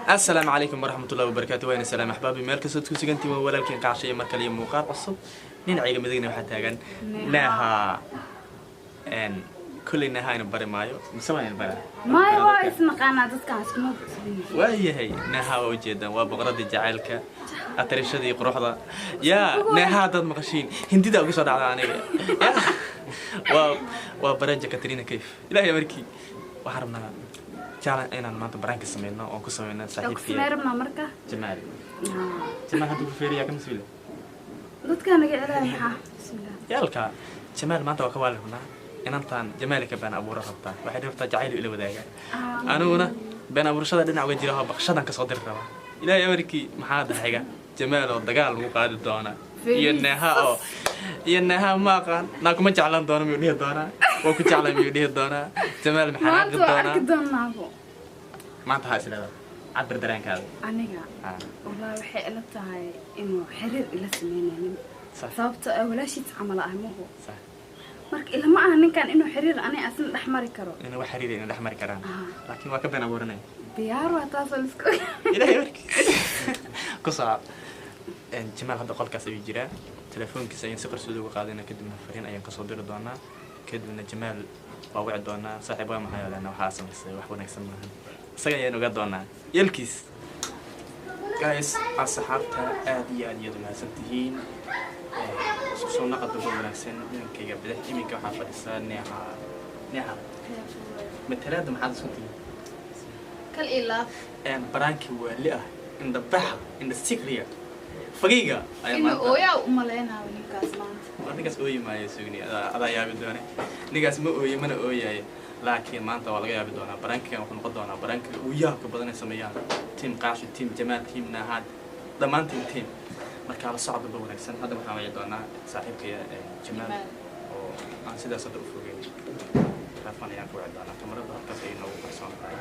Asalaamu calaykum waraxmatullahi wabarakaatu. Wayna salaam axbaabi, meel kastood ku sugantiin. Waa walaalkiin Qaacshay mar kale iyo muuqaal cusub. Dhinacayga midigna waxaa taagan Neha. Kolley Neha aynu bari maayo, mise waa aynu baraa? Maya, waa isnaqaanaa, dadkaan iskuma cusbin. Waayahay, Neha waa ujeedaan, waa boqoradii jacaylka, atarishadii quruxda. Yaa Neha, haddaad maqashiin hindida ugu soo dhacda aniga. Ya, waa baranja Katrina Kaif. Ilaahay markii waxaan rabnaa jaalan inaan maanta baraanka sameyno oon ku sameyno ku saaxiibkii samey rabnaa marka. Jamaal. Jamaal hadda ku feeriyaa ka mas-uula. Dadkaa naga celaya maxaa? Bismillah. Yaalka Jamaal maanta waa ka waali rabnaa. Inantaan Jamaalika been abuura rabtaa, waxay rabtaa jacayl ila wadaagaa. Aniguna been abuurashada dhinac uga jira oo baqshadan kasoo diri rabaa. Ilaahay amarkii, maxaa hadda xiga? Jamaal oo dagaal lagu qaadi doona iyo Neha oo iyo Neha ma aqaan naa kuma jeclaan doono miyuu dhihi doonaa, waa ku jeclay miyuu dhihi doonaa? Jamaal maxaa maanta naaqi waa doonaa? Arki doonaabo. Maanta waxaa is leedahay cabir dareenkaada. Aniga wallahi waxay ila tahay inuu xiriir ila sameynaynin, sababto ah walaashiis camal ah mahu. Marka ilama aha ninkan inuu xiriir ani asna dhex mari karo. Inay wax xiriir inay dhex mari karaan, laakiin waa ka been abuuranaya. Diyaar waa taasoo lisku Ilaahay markii ku soco. Jamaal hadda qolkaas ayuu jiraa. Telefoonkiisa ayaan si qarsoodi uga qaadayna, kadibna fariin ayaan kasoo diri doonaa, kadibna Jamaal waa wici doonaa. Saaxiib, waa maxay leena waxaa samaysay wax wanaagsan maahan. Isaga ayaan ogaa doonaa yelkiis. Guys, asxaabta, aad iyo aad iyaad umahadsan tihiin. Isku soo naqa daba wanaagsan. Dhinankayga bidix iminka waxaa fadhisaa Neexa. Neexa, matalaada maxaad isku tihiin? Kal iyo laab. Baraankii waali ah, indhabaxa, indha sikriga, fagiga ayaa inuu maanta ooyaa u malaynayo ninkaas maanta. War ninkaas ooyi maayo, sugni adaa yaabi doone. Ninkaas ma ooye, mana ooyayo, laakiin maanta waa laga yaabi doonaa. Baraankigan wuxuu noqon doonaa baraankiga ugu yaabka badan ay sameeyaan team Qaashi, team Jamaal, team Nahaad, dhammaan team. Markaa la socdaba wanaagsan. Hadda waxaan wayi doonaa saaxiibkaya Jamaal Jamaal. oo aan sidaas hadda u fogeyn. Telefoon ayaan ku wici doonaa, kamarada halkaas ayay noogu qarsoon tahay.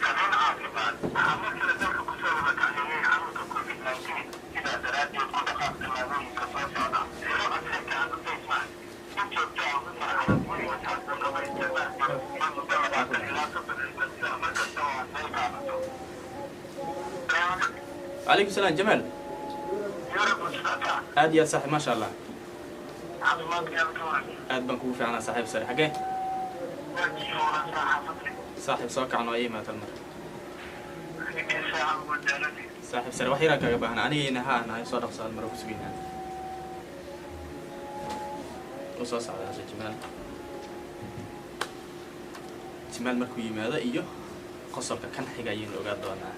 Xarun caafimaad waxaa mar kale dalka kusoo wada kaxeeyey xanuunka COVID-19. Sidaa daraaddeed ku dhaqaaq tallaabooyinka soo socda: xiro afxirka ama face mask, si joogto ah ugu marxalad guriga saabuun ama isticmaal gel in muddo 20 ilaa 30 ilbiriqsi ah mar kasta oo aad meel taabato. Calaykum salaam, Jamaal. Yurub usbata. Aad iyo aad saaxiib, maasha Allah. Caafimaadkaada ka waran? Aad baan kugu fiicnaa saaxiib sare. Xaggee? Waa joogaa xaafadda. Saaxiib, soo kacan oo ii imaatan mar. Intii saaca ugu daaladii. Saaxiib sare, wax yaraan kaaga baahna anigayna ha nahay. Soo dhaqso, hal mar ku sugaynaa. U soo socda hase Jamaal. Jamaal markuu yimaado iyo qosolka kan xiga ayaynu ogaa doonaa.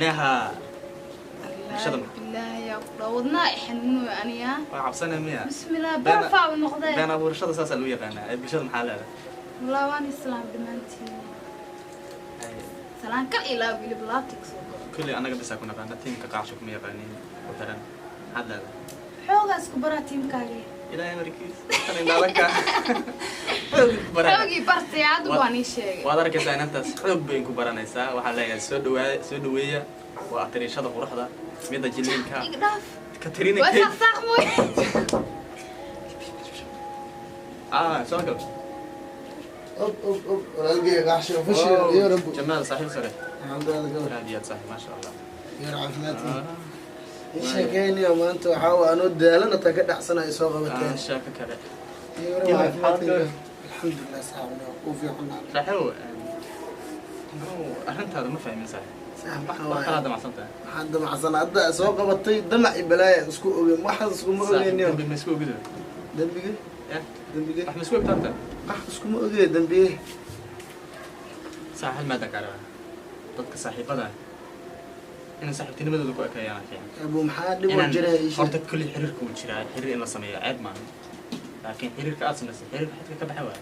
Neha, bulshada Wallaahi billaahi yaa ku dhaa wadnaa i xanuunayo aniga. Waa cabsana miya? Bismillah, barafaa u noqdee. Been abuurashada saasaa lagu yaqaanaa. Ee bulshada maxaa leedahay? Wallahi waan islaam dhammaantiin. Salaan kal iyo laab, weliba laabta kasoo galo. Kulli annaga bisaa ku naqaana, tiimka Qaacsho kuma yaqaanin ku xiran. Maxaad leedahay? Xoogaa isku baraa tiimkaagii. Ilaahay markiis tan indhalanka xoog ku baranaya. Xoogii bartay hadda waan ii sheegay. Waad arkaysaa, inantaas xoog bay ku baranaysaa. Waxaan leeyahay soo dhawaaya, soo dhaweeya, waa atariishada quruxda, midda jiliinka, Iga dhaaf. Katrina waa Kaif. saaqsaaq mooy. Ah, soo gal. Op op op, walaalkay Qaaxsho official iyo rabbu. Jamaal, saaxiib sare. Alxamdulillah, gabadh. Aad iyo aad saaxiib, maasha Allah. Yar caafimaadkii. Ii sheekeynayo maanta waxaa waa anoo daalan hataa ka dhacsanayo soo qabateen. Ah, sheeko kale. Iyo waran caafimaadkii. Alxamdulillah saaxiibna u fiican. Saaxiibow, anuu arrintaada ma fahmin saaxiib. Saaxiib, wax maxaa wax waaye? kala damacsan tahay. Maxaa damacsan? Hadda soo qabatay damac iyo balaaya isku ogeyn, waxaas iskuma Saaxiib, ogeyniyo. dambi ma isku ogido? Dembiga? Ya. Dembiga? Wax ma isku ogtaa horta? Wax iskuma ogey dembiye. Saaxiib, maada kaa rabaa dadka saaxiibada inay saaxiibtinimadooda ku ekeeyaan fiican. Abu, maxaa dhib oo Inaan jira ii sheeg. Horta kulli xiriirka wuu jiraa, xiriir in la sameeyo ceeb maaha, laakiin xiriirka aad samaysay xiriirka xidka ka baxa waay.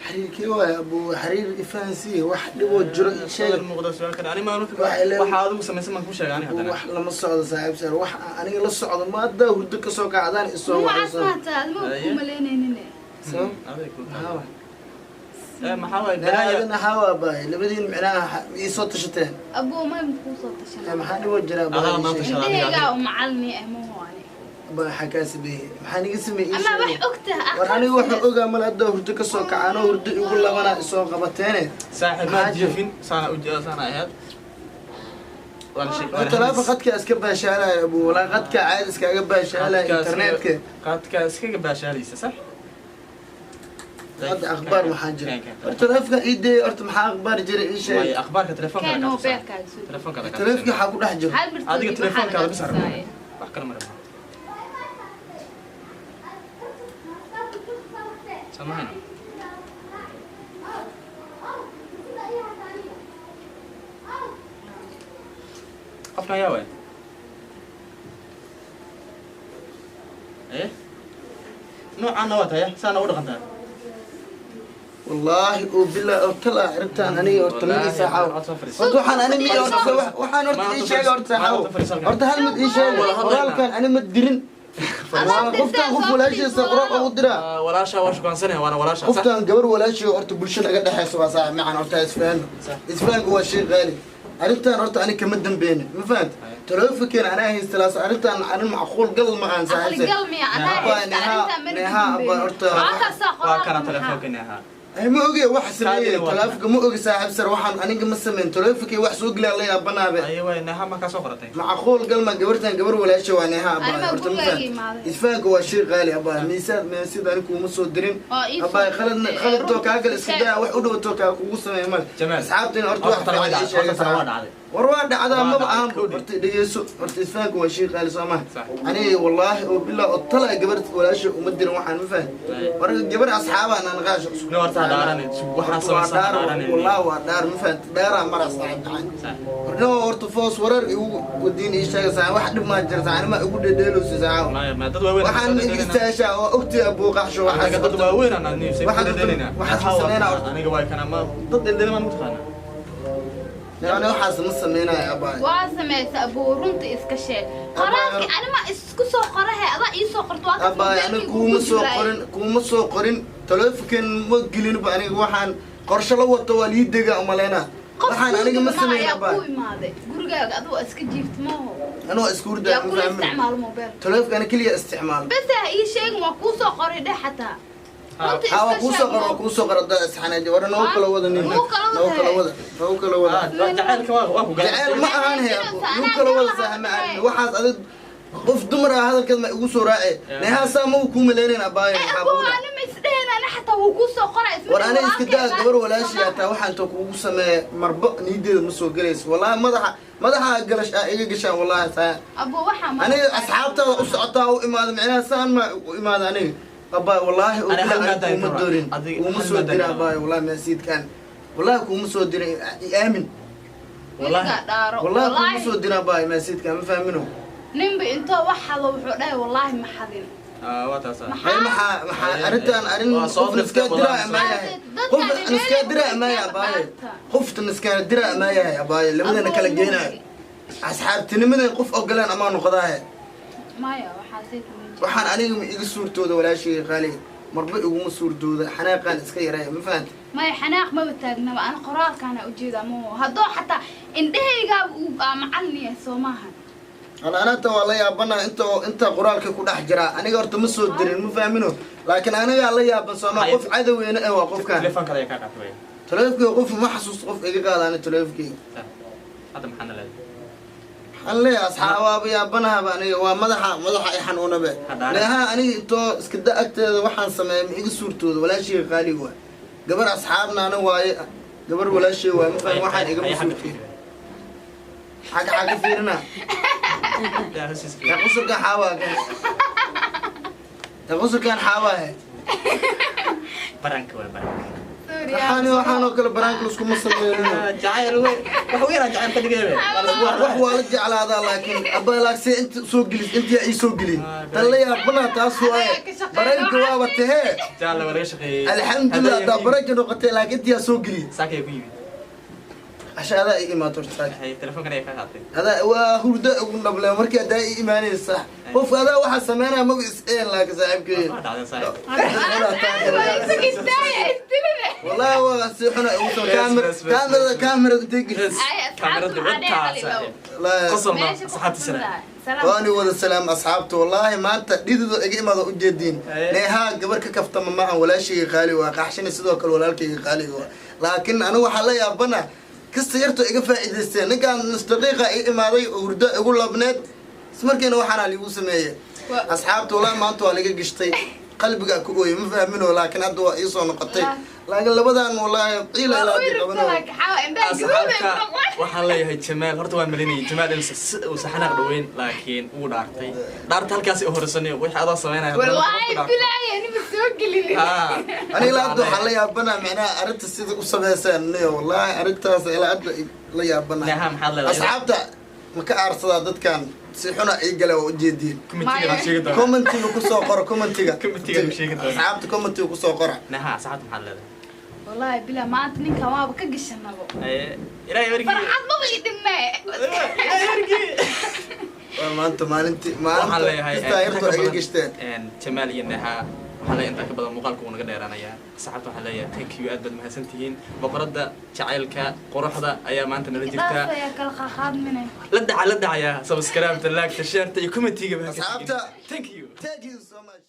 Xiriirkee waay abu? Xiriir ifahansiiye, wax dhiboo jiro ii sheeg. Su'aal muuqda, su'aal kale ani maan Waxay leedahay- waxa adigu samaysan baan ku sheegay ani haddana. Wax lama socdo saaxiib sar, wax aan aniga la socdo ma haddaa hurdo kasoo kacdaan isoo Noocaas wacayso. maanta adma ku Haye. malaynaynin. Sabab? Aday ku Maxaa waay? Maxaa waay? Naadina xawa baay labadiin micnaha ii soo tashateen. Abuu may kuu soo tashanaa. Maxaa dhibo jira? Adaa maanta baay shaqada. Indhahaygaa u macalini ah maho ani. Baay xakaa sameeyey? Maxaa niga sameeyey? Ii Ama wax sheeg. ogtaha. War aniga waxa ogaa mal hadda hurdo ka soo kacaano, hurdo igu labana isoo qabateene. Saaxiib, ma jiifin, saana u jeeda, saana ahayd. War taleefon qadka iska baashaalaya abu, walaa qadka caadi iskaga baashaalaya internetka. Qaadka iskaga baashaalaysa, sax. Hadda akhbaar maxaa jira? Horta taleefonka ii dayay, horta maxaa akhbaar jira? Ii sheeg. Way akhbaarka telefoonka. Keen mobeelkaaga soo. Telefoonka. Taleefonka waxaa ku dhex jira? Hal mar. Adiga telefoonkaada bis arag, wax kale ma rabaa samahayn. Qofna ayaa waay eh noocaana waa tahay, saana u dhaqantaa. Wallaahi oo bilaa oo talaa arrintan aniga horta ma ii saaxaw. Horta waxaan ani mi horta waxaan horta ii sheega, horta saaxaw, horta hal mid ii sheeg. Qoraalkan ani ma dirin, waa qoftan qof walaashiisa qoraal ugu diraa. Walaasha waa shukaansanaya, waana walaasha, sax. Qoftan gabar walaashii horta bulshada naga dhexeysa waa saaxib macan. Horta isfahanno, isfahanku waa shay qaali. Arrintan horta ani kama dambeyn, ma fahant? Taleefankeena anaa haysta laas. Arrintan arrin macquul gal ma aan saaxiib. Aqligal miya adaa haysta arrintaa? Neha, abba, horta- Waa kana telefoonka ahaa. Ay, ma oge wax sameeyey. Kaadina waa Taleefanka ma ogi saaxiib sar, waxaan aniga ma sameyn. Taleefankii wax soo gelaa la yaabanaabe. Aye waay, Neha ma kaa soo qoratay? Macquul galma gabartan gabar walaasha waa Neha abaa. Anima Horta ma gurigaaga fahant? imaaday. Isfahanka waa shay qaali abaa, miisaad meesid ani kuuma soo dirin. Oo ii soo Abaa qaladna dirtay, qaladtoo kaa gal iska runta daa, wax u dhowtoo kaa kugu sameey mal. Jamaal. Asxaabtina horta wax Horta tana waa fiican ii dhacday, sheegay. horta tana waa dhacday. War waa dhacdaa. Waa Maba dhacday, ahan. kowdii. Horta dhegeyso, horta isfahanka waa shay qaali, soo maha? Sax. Aniga wallaahi oo bilaa oo tala gabar walaasha uma dirin waxaan, ma fahan? Ay. War gabar asxaabaan aan qaash. No, horta ha dhaaranin. Waxaa Horta waa samaysan ha dhaar. dhaaranin. Wallaahi waa dhaar, ma fahan? Dhaaraa maraa saaxiib gacan. Sax. Horta horta foos wareer igu wadiin ii sheega saaxiib, wax dhib maa jira saaxiib, ma igu dhedheelowsa saaxiib. Maya, ma dad waaweyn. Waxaan iga istaashaa oo ogtay abuuqaxsho Anaga waxaas. Dad waaweyn aan adniyo Waxaad dhedelinaa. waxaad sameynaa horta. Aniga waay kana ma dad dhedelin maan taqaanaa. Ani waxaas ma sameynayo abaa. Waa samaysa abuu, runta iska sheeg. Qoraalki anima isku soo qorahe, adaa ii soo qorto, waa kaas. Abaa ani mobeelkayga kuuma ugu soo jiray. qorin, kuuma soo qorin, taleefankan ma gelinba aniga. Waxaan qorshe la wato waa lii dega umaleynaa. Qof Waxaan aniga ma guriga sameyn ayaa abaa. ku imaaday gurigaaga, aduu iska jiifta maaho. Anoo isku hurdaa. Yaa Ma kula fahmin. Isticmaalo mobeelka. Taleefanka ani keliya isticmaal. Bes ha ii sheegin waa kuu soo qoray dheh xataa. Runta Ha, waa iska kuu soo sheeg. qor, waa kuu soo qor haddaa isxanaaji. War noogu kala wada nin. Noo kala wada. Noogu kala wada, noogu kala wada. Jacaylka waa ku galay. Jacayl ma ahaan he, nagu kala wada saaxiib macaan. Waxaas adig qof dumar ah hadalkeed ma igu soo raace. Nehaasaa ma kuu malaynayn abaayo, maxaa Abuu kugu dhacay? anima isdheheen, ani xataa wuu kuu soo qoray isma. War aniga iska daa gabar walaashii ataa, waxaan inta kugu sameeya marba niideeda ma soo gelayso wallaahi. Madaxa galash aa iga gashaan wallaahi saa. Abuu waxaa ma Aniga asxaabtaada u socotaa u imaada micnaha saan ma u imaada aniga abaa wallaahi oo Ani hal bilaa maadaan aniga kuuma rabaa. doorin. Adiga Kuuma hal soo maadaan dirin rabaa. abaayo, wallaahi maasiidkaan wallaahi kuuma soo dirin, i aamin. Weligaa dhaaro. Wallaahi kuuma Wallaahi soo dirin abaayo maasiidkaan, ma fahmino? Ninba intoo wax xado wuxuu dhahay wallaahi ma xadin. Waa taas. Hay, maxaa arrintan arrin Waa soo qof niskaa dirtay, diraa wallaahi. ma yahay? Dadka Qof dhibeen niskaa diraa ku ma yahay abaaye? dhaarta. Qofta niskaa diraa ma yahay abaaye? Labadana kala Abuu, geenaayo asxaabtinimadan qof ogolaan amaa noqdaahe. Maya, waxaa sii kuma jiro. Waxaan aniga ma iga suurtooda walaashayga qaaliga, marba iguma suurtooda, xanaaqaan iska yaraya, ma fahanta? Maya, xanaaq maba taagnaba, ana qoraalkaana ujeedaa maho haddoo xataa indhahaygaaba uu macallin yahay, soo maahan? Ana anata waa la yaabanaa inta qoraalka ku dhex jira. Aniga horta ma soo dirin, ma fahmino? Laakiin anigaa la yaaban soomaa, qof cadoweyne eh waa qofkaan. Telefoonka ayaa kaa qaatay. Taleefkeyga qof ma xasuusto qof iga qaada ani taleefkeyga. Hadda maxaa na leedahay? Waxaan leeyahay asxaabaaba yaabanahaba aniga, waa madaxa i xanuunabe. Hadhaare. Leeha aniga intoo iska da agteeda waxaan sameeya ma iga suurtooda walaashayga qaaliga waa gabar asxaabnaana waaye, gabar walaashay waay, ma fahmi? Waxaan igama Ay, xagga suurtooda. fiiri. Xagga fiirina. Yaa, hoostiisa Yaa fiiri. qusulkan xaawaa kan, yaa qusulkan xaawaahe. Baranka waa baranka. Waxaan oo kale baraanka laskuma sameeyo. Jacayl wey wax weyn jacayl ka dhigay. Wax waa la jeclaadaa, laakiin abalaagse inta soo gelis intii ii soo gelin tan la yaabana taas waaye. Baranka waaba tahee. Jaale waa laga shaqeeyey. Alxamdulilah haddaa baranka noqotay, laakiin intiyaa soo gelin. Saakay ku yimid. Casha adaa ii imaato horta saaka. Hay, telefoonkan ayaa kaa qaatay. Adaa waa hurdo ugu dhable markii adaa ii imaanaysa, qofka adaa waxaa sameynaya maga is een, laakiin saaxiibkey. Waa dhacday saaxiib. Wallaahi waa si xuna ugu soo Bes, kaamir bes, bes, kaamirada bes. Kaamirada intay Bes, Ay, asxaabta kaamirada maxaa wataa, dheer hal saaxiib. Wallaahi Qosol ma Meesha ku asxaabta sare. salaam. Waani wada salaam asxaabta. Wallaahi maanta dhidido iga imaada ujeediin. Aye. Neehaa gabar ka kaftama ma aan walaashayga qaali waa qaxshina, sidoo kale walaalkayga qaaliga waa, laakiin anigu waxaa la yaabana kasta yartoo iga faa'iidaysteen. Ninkaan nus daqiiqa ii imaaday oo hurdo igu labneed, ismarkiina waxaana liigu sameeyey. Asxaabta, wallaahi maanta waa laga gashtay, qalbigaa ku ooyay, ma fahmino, laakiin hadda waa iisoo noqotay. Laakiin labadan wallaahi ciila Waa ilaa u hadda rabta qabanayo. Laakiin xaawa indhaha gaduud ay ku Asxaabta, noqdeen. Waxaan leeyahay Jamaal horta waa malinayay Jamaal in uu saxanaaq dhaweyn, laakiin wuu dhaartay. Dhaarta halkaas i horsanayo wixii adoo sameynaya haddana Wallaahi qofku dhaarto. Bilaahi anima soo gelinin. Ah, Aniga ilaa hadda waxaan la yaabanaa macnaha arrinta sida u sameyseen niyo. Wallaahi arrintaas ilaa hadda la yaabanaa. Neha, maxaad leedahay? Asxaabta, ma ka aarsadaa dadkan si xuna ii gale waa ujeediin. Commentiga aan sheegi doonaa. Commentiga kusoo qora, commentiga. Commentiga aan sheegi doonaa. Asxaabta, commentiga kusoo qora. Neha, asxaabta maxaad leedahay? Wallaahi bilaa maanta ninkan waaba ka gashanabo. Ilaahay wargii. Farxad maba ii dhimee. Ilaahay wargii. Waa maanta maalintii Waxaan maalinta leeyahay kastaa intaa yartoo ka iga badan, gashteen. Jamaal iyo Neha, waxaan leeyahay intaa ka badan muuqaalku wuu naga dheeraanayaa. Asxaabta waxaan leeyahay thank you, aad baad mahadsantihiin. Boqoradda jacaylka quruxda ayaa maanta nala jirta. Dhaas ayaa kala qaaqaadminay. La dhaca, la dhacaya subscribe-ta, like-ta, share-ta iyo commentiga. Asxaabta. Thank you. Thank you so much.